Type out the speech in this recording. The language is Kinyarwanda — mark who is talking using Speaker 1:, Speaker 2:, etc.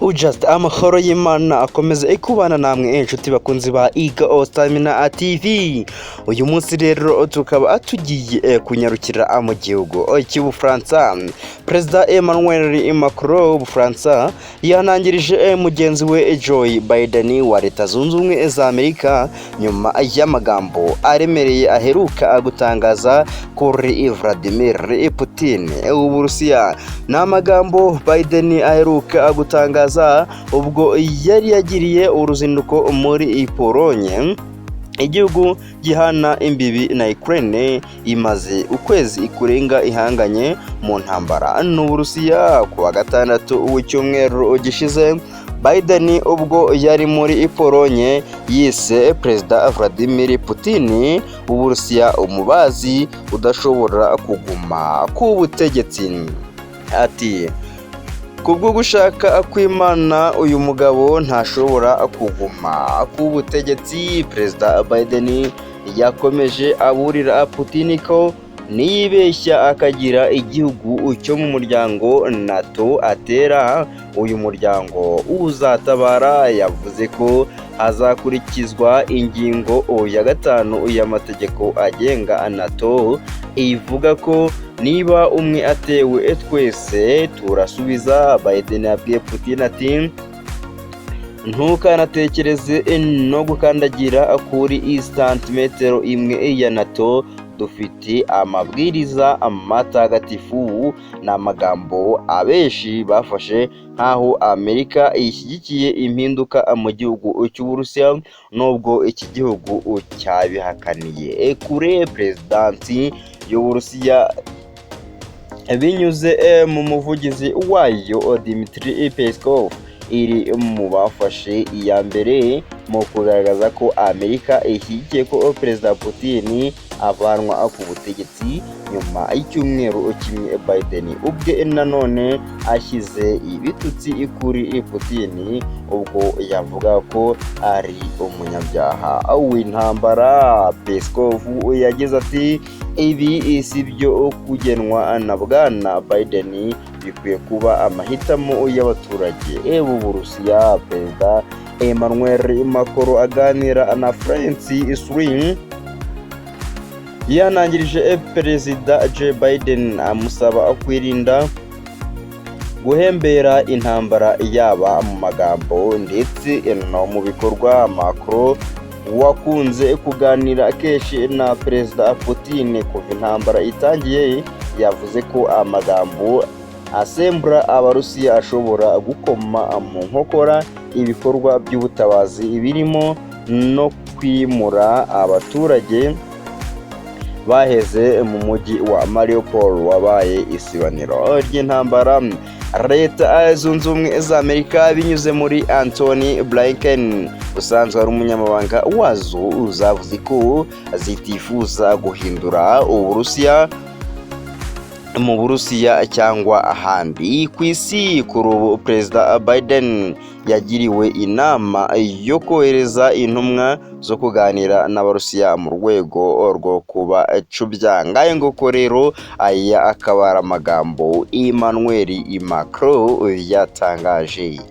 Speaker 1: Just amahoro y'Imana akomeze kubana namwe, inshuti bakunzi ba Iga Stamina TV. Uyu munsi rero tukaba tugiye kunyarukira mu gihugu cy'Ubufaransa. Perezida Emmanuel Macron w'Ubufaransa yanangirije mugenzi we Joe Biden wa Leta Zunze Ubumwe za Amerika nyuma y'amagambo aremereye aheruka gutangaza kuri Vladimir Putin w'Uburusiya. Ni amagambo Biden aheruka gutangaza ubwo yari yagiriye uruzinduko muri Polonye, igihugu gihana imbibi na Ukraine imaze ukwezi kurenga ihanganye mu ntambara n'Uburusiya. Ku wa gatandatu w'icyumweru gishize, Biden ubwo yari muri Polonye yise Perezida Vladimir Putin w'Uburusiya umubazi udashobora kuguma ku butegetsi. Ati: "Kubwo gushaka kw'Imana, uyu mugabo ntashobora kuguma ku butegetsi." Perezida Biden yakomeje aburira Putin ko niyibeshya akagira igihugu cyo mu muryango NATO atera, uyu muryango uzatabara. Yavuze ko hazakurikizwa ingingo ya 5 y'amategeko agenga NATO, ivuga ko niba umwe atewe twese turasubiza. Biden yabwiye Putin ati: "Ntukanatekereze no gukandagira kuri santimetero imwe ya NATO, dufite amabwiriza matagatifu." Ni amagambo abenshi bafashe nk'aho Amerika ishyigikiye impinduka mu gihugu cy'Uburusiya, nubwo iki gihugu cyabihakaniye kure. Perezidansi y'Uburusiya binyuze mu muvugizi wayo Dmitry Peskov iri mu bafashe iya mbere mu kugaragaza ko Amerika ishyigikiye ko Perezida Putin avanwa ku butegetsi, nyuma y'icyumweru kimwe Biden ubwe nanone ashyize ibitutsi kuri Putin ubwo yavuga ko ari umunyabyaha w'intambara. Peskov yagize ati: "Ibi si byo kugenwa na Bwana Biden, bikwiye kuba amahitamo y'abaturage b'Uburusiya." Perezida Emmanuel Macron aganira na France 3 yanangirije Perezida Joe Biden amusaba kwirinda guhembera intambara yaba mu magambo ndetse no mu bikorwa. Macron wakunze kuganira kenshi na Perezida Putin kuva intambara itangiye, yavuze ko amagambo asembura Abarusiya ashobora gukoma mu nkokora ibikorwa by'ubutabazi birimo no kwimura abaturage baheze mu mujyi wa Mariupol wabaye isibaniro ry'intambara. Leta Zunze Ubumwe za Amerika binyuze muri Antony Blinken usanzwe ari umunyamabanga wazo zavuze ko zitifuza guhindura Uburusiya mu Burusiya cyangwa ahandi ku isi. Kuri ubu Perezida Biden yagiriwe inama yo kohereza intumwa zo kuganira n'Abarusiya mu rwego rwo kubacubya. Ngayo nguko rero, aya akaba ari amagambo Emmanuel Macron yatangaje.